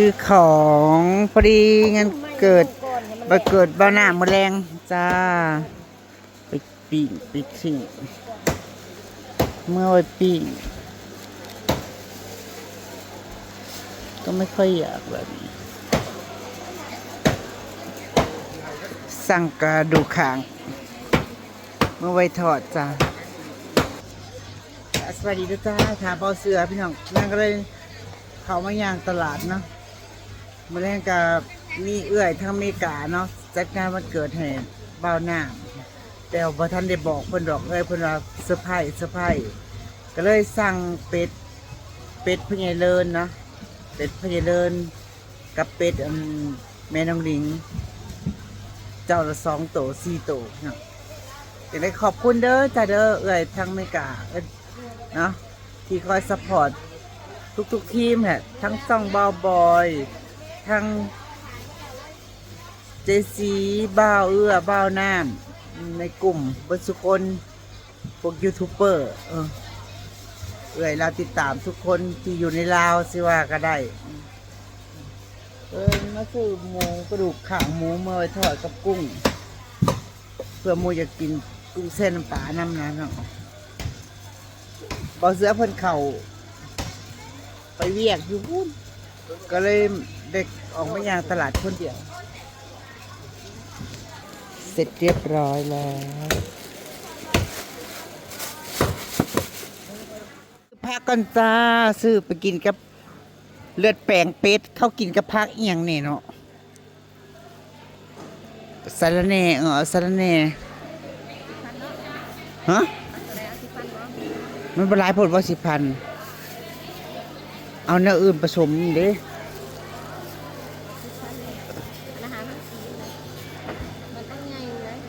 ຊື້ຂອງ ພໍດີງານເກີດ ວັນເກີດບ່າວນ້ຳມື້ແລງຈ້າ ໄປປີ້ງໄປຊິ້ງ ເມືອໄວ້ປີ້ງ ກໍໄມ່ຄ່ອຍຢາກແບບນີ້ ສັ່ງກະດູກຂ້າງ ເມືອໄວ້ທອດຈ້າ. ສະບາຍດີເດີຈ້າ ຖ້າບໍ່ເຊື່ອພີ່ນ້ອງ ນາງກໍເລີຍເຂົ້າມາຍ່າງຕະຫຼາດເນາະ. ມື້ແລງກໍມີເອື້ອຍທາງອາເມລິກາເນາະ ຈັດງານວັນເກີດໃຫ້ບ່າວນ້ຳ ແຕ່ວ່າບໍ່ທັນໄດ້ບອກເພິ່ນດອກ ເອື້ອຍເພິ່ນວ່າເຊີໄພ ເຊີໄພ ກໍເລີຍສັ່ງເປັດ ເປັດພໍ່ໃຫຍ່ເລີນເນາະ ເປັດພໍ່ໃຫຍ່ເລີນ ກັບເປັດ ອັນ ແມ່ນ້ອງໜິງ ເຈົ້າລະສອງໂຕ ສີ່ໂຕເນາະ. ຈັ່ງໃດຂອບຄຸນເດີຈ້າເດີ ເອື້ອຍທາງອາເມລິກາເນາະ ທີ່ຄອຍຊັບພອດທຸກໆທີມແຫຼະ ທັງຊ່ອງບ່າວບອຍ ທັງເຈຊີ ບ່າວເອື້ອ ບ່າວນ້ຳ ໃນກຸ່ມເບິດສູ່ຄົນ ພວກຢູທູບເບີ ເອີ ເອື້ອຍລາວຕິດຕາມທຸກຄົນທີ່ຢູ່ໃນລາວ ຊິວ່າກໍໄດ້. ເອີ ມາຊື້ໝູ ກະດູກຂ້າງໝູເມືອໄວ້ທອດກັບກຸ້ງ ເພື່ອໝູຢາກກິນກຸ້ງແຊ່ນ້ຳປານຳນະເນາະ. ບໍ່ເຊື່ອເພິ່ນເຂົ້າໄປວຽກຢູ່ພຸ້ນ ກໍເລີຍໄດ້ອອກມາຍ່າງຕະຫຼາດຄົນດຽວ. ເສັດຮຽບຮ້ອຍແລ້ວ ຜັກກ່ອນຈ້າ ຊື້ໄປກິນກັບເລືອດແປງເປັດ ເຂົາກິນກັບຜັກອີ່ຫຍັງແດ່ເນາະ? ສາລະແໜ່ ເອີ ເອົາສາລະແໜ່ ຮະ? ມັນບໍ່ຫຼາຍໂພດບໍ່ ສິບພັນ ເອົາແນວອື່ນປະສົມເດ້.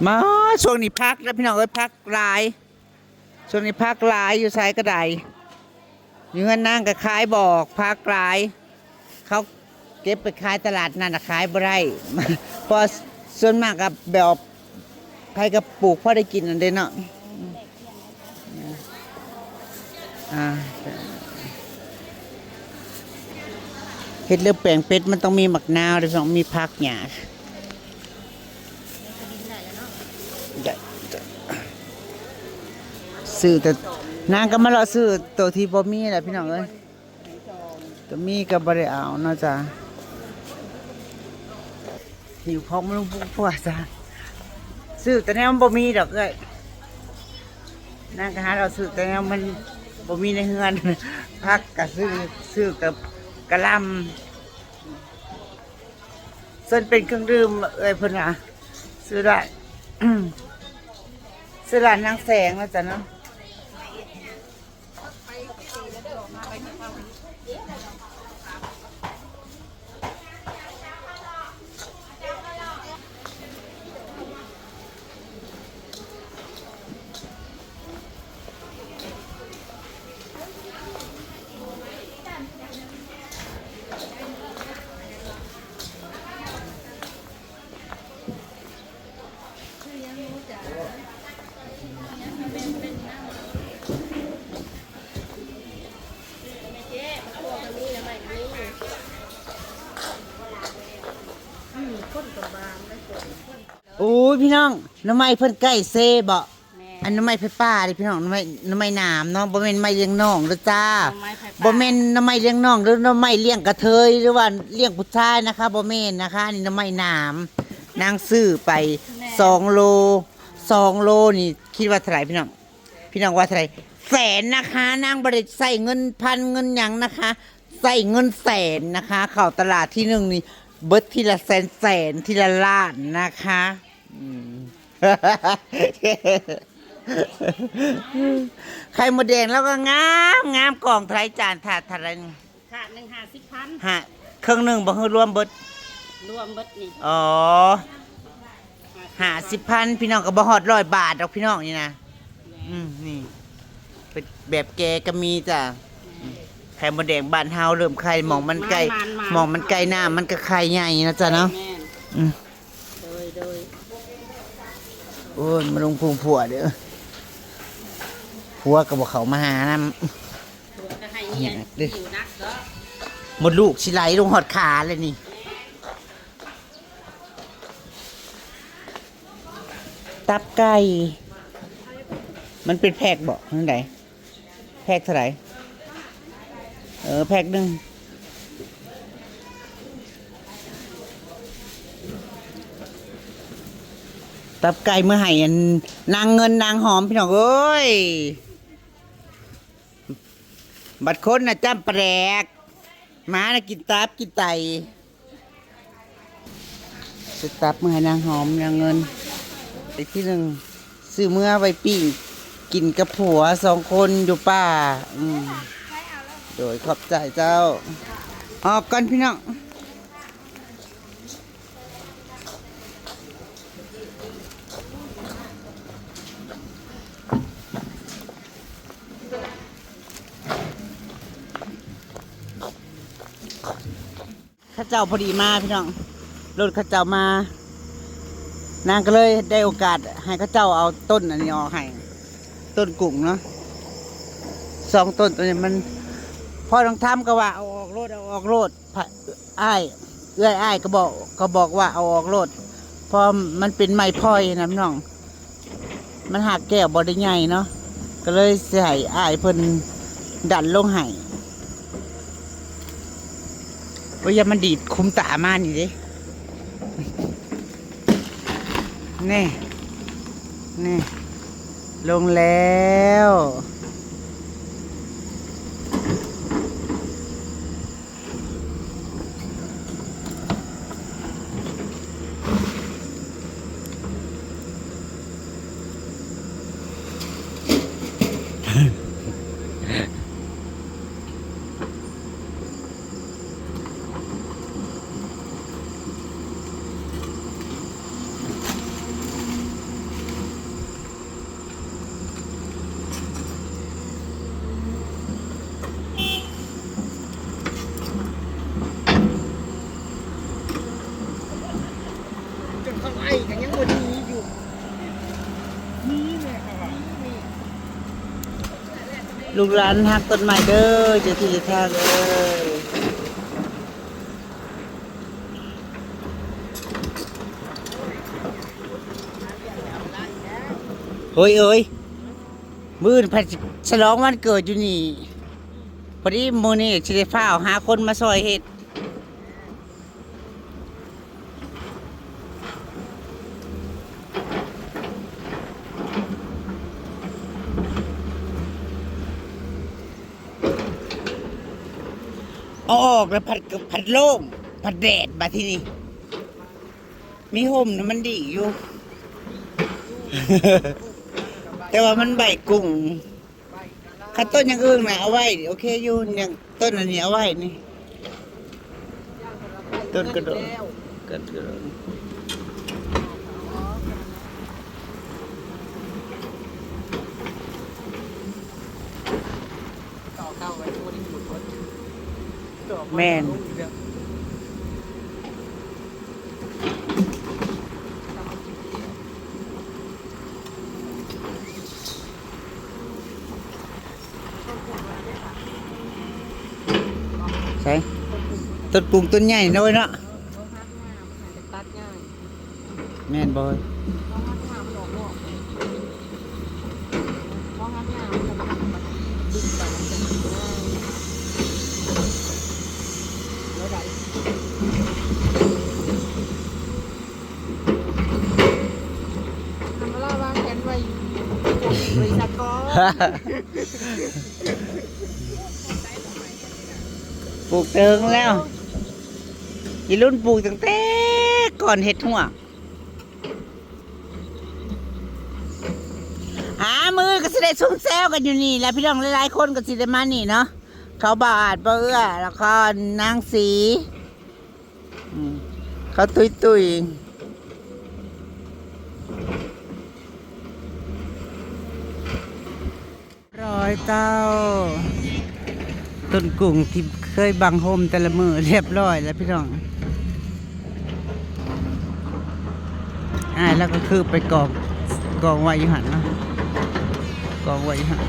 ມາ ຊ່ວງນີ້ຜັກເດີພີ່ນ້ອງເອີຍ ຜັກຫຼາຍ. ຊ່ວງນີ້ຜັກຫຼາຍ ຢູ່ໃສກໍໄດ້ ຢູ່ເຮືອນນາງກໍຂາຍບໍ່ອອກ ຜັກຫຼາຍ ເຂົາເກັບໄປຂາຍຕະຫຼາດນັ້ນນະ ຂາຍບໍ່ໄດ້ ເພາະສ່ວນມາກກໍແບບໃຜກໍປູກພໍໄດ້ກິນຫັ້ນເດ້ເນາະ. ອ່າ ເຮັດເລືອດແປງເປັດ ມັນຕ້ອງມີໝາກນາວ ຕ້ອງມີຜັກຫຍ້າ. ໄດ້ ຊື້ແຕ່ ນາງກໍມາເລາະຊື້ໂຕທີ່ບໍ່ມີແຫຼະພີ່ນ້ອງເອີຍ ໂຕມີກໍບໍ່ໄດ້ເອົາເນາະຈ້າ. ຫິວຂອງມາລົງປຸກປົວຈ້າ ຊື້ແຕ່ແນວມັນບໍ່ມີດອກເອື້ອຍ. ນາງກໍຫາເລາະຊື້ແຕ່ແນວມັນບໍ່ມີໃນເຮືອນ ຜັກກໍຊື້ ຊື້ກັບກະຫຼ່າມ ສ່ວນເປັນເຄື່ອງດື່ມ ເອື້ອຍເພິ່ນວ່າຊື້ໄດ້ ຊື້ຮ້ານນາງແສງນະຈ້າເນາະ. ໂອ້ຍ ພີ່ນ້ອງ ໜໍ່ໄມ້ເພິ່ນໃກ້ເຊເບາະ? ແມ່ນ ອັນໜໍ່ໄມ້ໄຟຟ້າເດ້ພີ່ນ້ອງ ໜໍ່ໄມ້ ໜໍ່ໄມ້ໜາມເນາະ ບໍ່ແມ່ນໄມ້ລ້ຽງນ້ອງເດີຈ້າ. ໜໍ່ໄມ້ໄຟຟ້າ ບໍ່ແມ່ນໜໍ່ໄມ້ລ້ຽງນ້ອງເດີ ໜໍ່ໄມ້ລ້ຽງກະເທີຍ ຫຼືວ່າລ້ຽງຜູ້ຊາຍນະຄະ ບໍ່ແມ່ນນະຄະ ອັນນີ້ໜໍ່ໄມ້ໜາມ. ນາງຊື້ໄປ ແມ່ນ ສອງໂລ ສອງໂລນີ້ຄິດວ່າເທົ່າໃດພີ່ນ້ອງ? ພີ່ນ້ອງວ່າເທົ່າໃດ? ແສນນະຄະ ນາງບໍ່ໄດ້ໃຊ້ເງິນພັນເງິນຫຍັງນະຄະ ໃຊ້ເງິນແສນນະຄະ. ເຂົ້າຕະຫຼາດທີໜຶ່ງນີ້ເບິດທີລະແສນແສນ ທີລະລ້ານນະຄະ. ອືມ ໄຂ່ມົດແດງລາວກໍງາມ ງາມ ກ່ອງເທົ່າໃດ ຈານຖາດເທົ່າໃດ? ຖາດໜຶ່ງຫ້າສິບພັນ ຫ້າ ເຄິ່ງໜຶ່ງບໍ່ ຫຼືລວມເບິດ? ລວມເບິດນີ້ ອໍ ຫ້າສິບພັນ ພີ່ນ້ອງ ກໍບໍ່ຮອດຮ້ອຍບາດດອກພີ່ນ້ອງນີ້ນະ. ແມ່ນ ອືມ ນີ້ ເປັນແບບແກ່ກໍມີຈ້າ. ແມ່ນ ໄຂ່ມົດແດງບ້ານເຮົາເລີ່ມໄຂ່ ໝ່ອງມັນໃກ້ ໝ່ອງມັນໃກ້ນ້ຳມັນກໍໄຂ່ໃຫຍ່ນະຈ້າເນາະ. ແມ່ນ ອືມ ໂດຍ ໂດຍ ໂອ້ຍ ມາລົງພຸ້ງຜົວເດີ ຜົວກໍບໍ່ເຂົ້າມາຫານຳ. ຜົວກໍໃຫ້ເມຍ ເອີ ຫິວໜັກເນາະ. ມົດລູກຊິໄຫຼລົງຮອດຂາແລ້ວນີ້. ຕັບໄກ່ ມັນເປັນແພັກບໍ ຈັ່ງໃດ? ແພັກເທົ່າໃດ? ເອີ ແພັກໜຶ່ງ. ຕັບໄກ່ເມືອໃຫ້ອັນນາງເງິນນາງຫອມ ພີ່ນ້ອງເອີຍ. ບັດຄົນນະຈ້ຳປາແດກ ໝານະກິນຕັບກິນໄຕ. ຊື້ຕັບມາໃຫ້ນາງຫອມນາງເງິນອີກທີໜຶ່ງ ຊື້ເມືອໄວ້ປີ້ງກິນກັບຜົວສອງຄົນຢູ່ປ່າ. ອືມ ໂດຍ ຂອບໃຈເຈົ້າ. ອອກກ່ອນພີ່ນ້ອງ. ເຂົາເຈົ້າພໍດີມາພີ່ນ້ອງ ລົດເຂົາເຈົ້າມາ ນາງກໍເລີຍໄດ້ໂອກາດໃຫ້ເຂົາເຈົ້າເອົາຕົ້ນອັນນີ້ອອກໃຫ້ ຕົ້ນກຸ້ງເນາະ ສອງຕົ້ນ. ໂຕນີ້ມັນ ພໍ່ນ້ອງທຳກໍວ່າເອົາອອກໂລດ ເອົາອອກໂລດ. ອ້າຍ ເອື້ອຍອ້າຍກໍບອກ ກໍບອກວ່າເອົາອອກໂລດ ເພາະມັນເປັນໄມ້ພອຍນະພີ່ນ້ອງ ມັນຮາກແກ້ວບໍ່ໄດ້ໃຫຍ່ເນາະ ກໍເລີຍຊິໃຫ້ອ້າຍເພິ່ນດັນລົງໃຫ້. ໂອ້ຍ ຢ່າມັນດີດຄຸມຕາມານີ້ເດ້. ແນ່ ແນ່ ລົງແລ້ວ. ຈົນເຂົາໄລ່ກໍຍັງບໍ່ໜີຢູ່ ໜີແດ່ເຂົາວ່າ. ລູກຫຼານຮັກຕົ້ນໄມ້ເດີ ເຈົ້າທີ່ເຈົ້າທາງເອີຍ. ເຮີ້ຍເອີຍ ມື້ອື່ນເພິ່ນສະຫຼອງວັນເກີດຢູ່ນີ້ ພໍດີມື້ນີ້ຊິໄດ້ຟ້າວຫາຄົນມາຊ່ອຍເຮັດ. ເອົາອອກແລ້ວພັດ ພັດໂລ່ງ ພັດແດດ ບາດທີນີ້ ມີຮົ່ມນະມັນດີຢູ່ ແຕ່ວ່າມັນໃບກຸ້ງ. ຄັນຕົ້ນຢ່າງອື່ນນະເອົາໄວ້ໂອເຄຢູ່ ຢ່າງຕົ້ນອັນນີ້ເອົາໄວ້ນີ້ ຕົ້ນກະໂດດ ກະໂດດ. ແມ່ນ. ໃສ ຕົ້ນກຸ້ງຕົ້ນໃຫຍ່ເນາະ ເອີຍເນາະ. ແມ່ນບໍ່? ທຳມະດາວາງແຜນໄວ້ຢູ່ບໍລິສັດກໍ ປູກເຖິງແລ້ວ ອີລຸນປູກຕັ້ງແຕ່ກ່ອນເຮັດຮົ້ວ. ອ່າ ມື້ກໍຊິໄດ້ຊຸມແຊວກັນຢູ່ນີ້ແຫຼະພີ່ນ້ອງ ຫຼາຍໆຄົນກໍຊິໄດ້ມານີ້ເນາະ ເຂົາບ່າວອາດ ບ່າວເອື້ອ ແລ້ວກໍນາງສີ ອືມ ເຂົາຕຸ້ຍໆ. ຮຽບຮ້ອຍເຈົ້າ ຕົ້ນກຸ້ງທີ່ເຄີຍບັງຮົ່ມແຕ່ລະມື້ ຮຽບຮ້ອຍແລ້ວພີ່ນ້ອງ. ອ້າຍລາວກໍຄືໄປກອງ ກອງໄວ້ຢູ່ຫັ້ນເນາະ ກອງໄວ້ຢູ່ຫັ້ນ.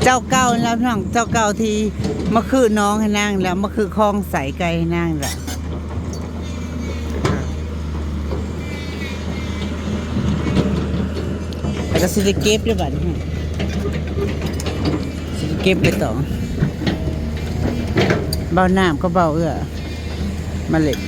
ເຈົ້າເກົ່ານັ້ນລະພີ່ນ້ອງ ເຈົ້າເກົ່າທີ່ມາຄືໜອງໃຫ້ນາງ ແລ້ວມາຄືຄອງໃສ່ໄກ່ໃຫ້ນາງລະ ແລ້ວກໍຊິໄດ້ເກັບເດ້ບັດນີ້ ຊິໄດ້ເກັບໄປຕໍ່ ເບົານ້ຳກັບເບົາເອື້ອມາເຫຼັ້ນ.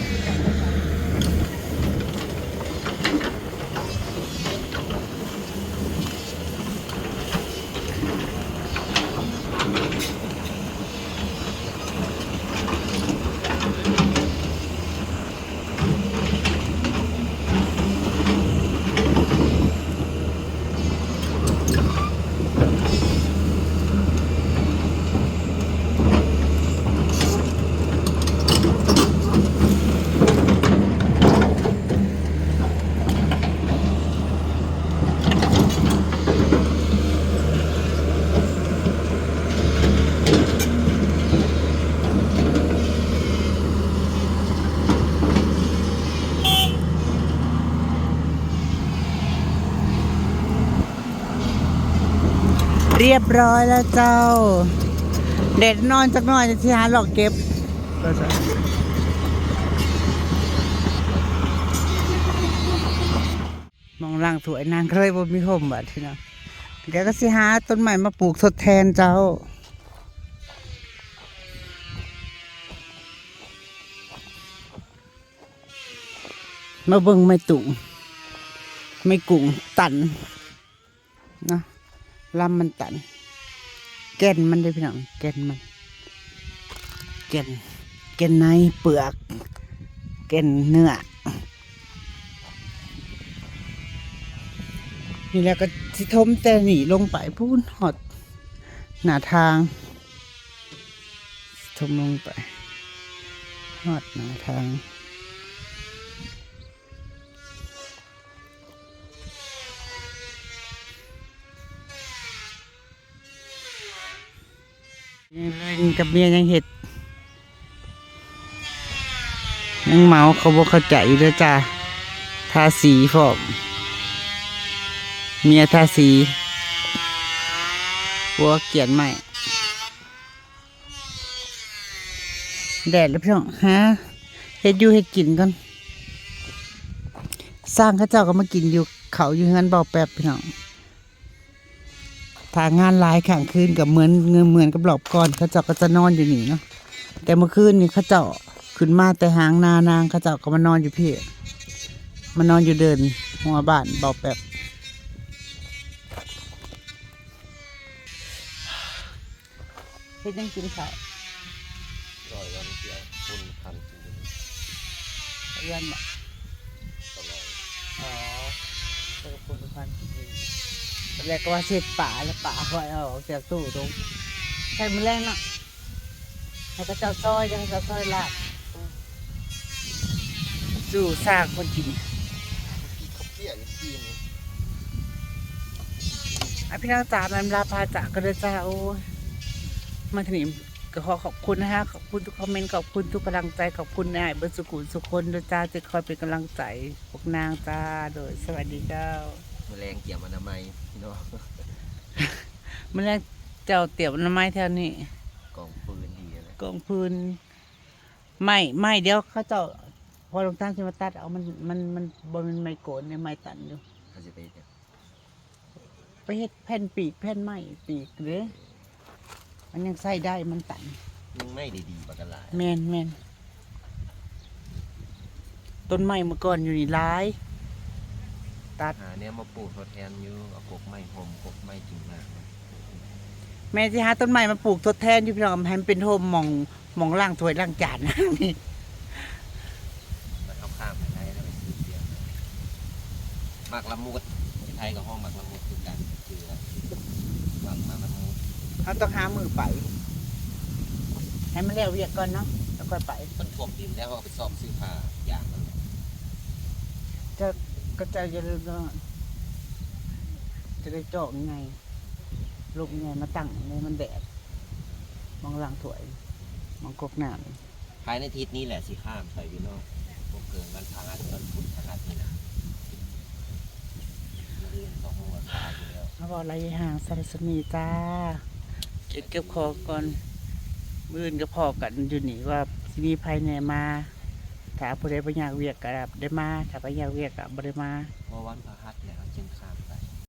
ຮຽບຮ້ອຍແລ້ວເຈົ້າ ແດດອ່ອນຈັກໜ້ອຍ ຊິຫາເລາະເກັບ ໝ່ອງລ້າງຖ້ວຍນາງກໍເລີຍບໍ່ມີຮົ່ມບາດນີ້ນະ ດຽວກໍຊິຫາຕົ້ນໄມ້ມາປູກທົດແທນເຈົ້າ. ມາເບິ່ງໄມ້ຕຸງ ໄມ້ກຸ້ງຕັນເນາະ ລຳມັນຕັນ ແກ່ນມັນເດ້ພີ່ນ້ອງ ແກ່ນມັນ ແກ່ນ ແກ່ນໃນ ເປືອກ ແກ່ນເນື້ອ ນີ້ແຫຼະ ກໍຊິຖົມແຕ່ນີ້ລົງໄປພຸ້ນຮອດໜ້າທາງ. ຖົມລົງໄປຮອດໜ້າທາງ ເລີຍກັບເມຍຍັງເຮັດ ຍັງເມົາ ເຂົາບໍ່ເຂົ້າໃຈຢູ່ເດີຈ້າ ທາສີພ້ອມ ເມຍທາສີ ຜົວກຽນໄມ້. ແດດແລ້ວພີ່ນ້ອງ ຫາເຮັດຢູ່ເຮັດກິນກ່ອນ ຊ່າງເຂົາເຈົ້າກໍມາກິນຢູ່ເຂົ້າຢູ່ເຮືອນເບົາແປັບພີ່ນ້ອງ ຖ້າງານຫຼາຍຄ້າງຄືນກໍເໝືອນ ເໝືອນກັບຮອບກ່ອນ ເຂົາເຈົ້າກໍຈະນອນຢູ່ນີ້ເນາະ ແຕ່ມື້ຄືນນີ້ເຂົາເຈົ້າຂຶ້ນມາແຕ່ຫາງນານາງ ເຂົາເຈົ້າກໍມານອນຢູ່ພີ້ ມານອນຢູ່ເດີ່ນຫົວບ້ານເບົາແປັບ. ເຮັດຫຍັງກິນເຂົ້າ? ລອຍວັນທ່ຽວ ຄົນພັນກິນ ເຮືອນບໍ່? ຕະຫຼອດ ອໍ ເພິ່ນຄົນພັນກິນ ແລ້ວກໍວ່າເສດປາ ແລ້ວປາຂ້ອຍເອົາອອກຈາກຕູ້ຕົງ ໃສ່ມື້ແລງເນາະ ໃຫ້ເຂົາເຈົ້າຊອຍ ໃຫ້ເຂົາເຈົ້າຊອຍລາບ ສູ່ສ້າງຄົນກິນ ກິນເຂົ້າເປຍກກິນ ອ່ະ ພີ່ນ້ອງຈ໋າ ແມ່ນລາພາຈາກກັນເດີຈ້າ ໂອ້ຍ ມາເທື່ອນີ້ກໍຂໍຂອບຄຸນນະ ຂອບຄຸນທຸກຄອມເມັນ ຂອບຄຸນທຸກກຳລັງໃຈ ຂອບຄຸນອ້າຍເບິດສູ່ຜູ້ສູ່ຄົນເດີຈ້າ ທີ່ຄອຍເປັນກຳລັງໃຈພວກນາງຈ້າ ໂດຍ ສະຫວັດດີເຈົ້າ. ມື້ແລງກຽມອະນາໄມພີ່ນ້ອງ ມື້ແລງເຈົ້າຕຽມອະນາໄມແຖວນີ້ ກອງຟືນດີຫັ້ນແຫຼະ ກອງຟືນ ໄມ້ ໄມ້ດຽວເຂົາເຈົ້າ ພໍລົງທາງຊິມາຕັດເອົາ ມັນ ມັນ ມັນບໍ່ແມ່ນໄມ້ໂກນເດ້ ໄມ້ຕັນຢູ່ ເຂົາຊິໄປເຮັດຫຍັງ? ໄປເຮັດແຜ່ນປີກ ແຜ່ນໄມ້ປີກເດ້ ມັນຍັງໃຊ້ໄດ້ ມັນຕັນ ຍັງໄມ້ໄດ້ດີປານກັນຫຼາຍ ແມ່ນໆ ຕົ້ນໄມ້ເມື່ອກ່ອນຢູ່ນີ້ຫຼາຍ ຕັດ ຫາແນວມາປູກທົດແທນຢູ່ ເອົາກົກໄມ້ຮົ່ມ ກົກໄມ້ກິນນ້ຳ ແມ່ຊິຫາຕົ້ນໄມ້ມາປູກທົດແທນຢູ່ພີ່ນ້ອງ ໃຫ້ມັນເປັນຮົ່ມ ໝ່ອງ ໝ່ອງລ້າງຖ້ວຍລ້າງຈານ ນີ້ ມັນເອົາຂ້າມໄປໄທແລ້ວໄປຊື້ເບຍ ໝາກລະມຸດ ຢູ່ໄທກໍຮ້ອງໝາກລະມຸດຄືກັນ ຄືວ່າໝາກ ໝາກລະມຸດ ເຮົາຕ້ອງຫາມື້ໄປ ໃຫ້ມັນແລ້ວວຽກກ່ອນເນາະ ແລ້ວຄ່ອຍໄປ ມັນຖ້ວມດິນແລ້ວ ເຮົາກໍໄປຊອກຊື້ຜ້າຢາງມັນ ເຈົ້າ ກໍເຈົ້າຢ່າລືມເນາະ ຈະໄດ້ຈອກໃຫຍ່ ລົມໃຫຍ່ມາຕັ້ງໃນມັນແດດ ໝ່ອງລ້າງຖ້ວຍ ໝ່ອງກົກນ້ຳ ພາຍໃນອາທິດນີ້ແຫຼະຊິຂ້າມໄປພີ່ນ້ອງ ບໍ່ເກີນວັນພະຫັດ ວັນພຸດພະຫັດນີ້ນະ ມື້ອື່ນກໍຮູ້ວ່າຂ້າມຢູ່ແລ້ວ ມາເວົ້າໄລ່ຫ່າງສຳລັບຊຸດນີ້ຈ້າ ຈະເກັບຂອງກ່ອນ ມື້ອື່ນກໍພໍ້ກັນຢູ່ນີ້ ວ່າຊິມີໃຜແດ່ມາ. ຖ້າຜູ້ໃດບໍ່ຢາກວຽກກໍໄດ້ມາ ຖ້າໄປຢາກວຽກກໍບໍ່ໄດ້ມາ. ເພາະວັນພະຫັດແລ້ວຈຶ່ງຂ້າມໄປ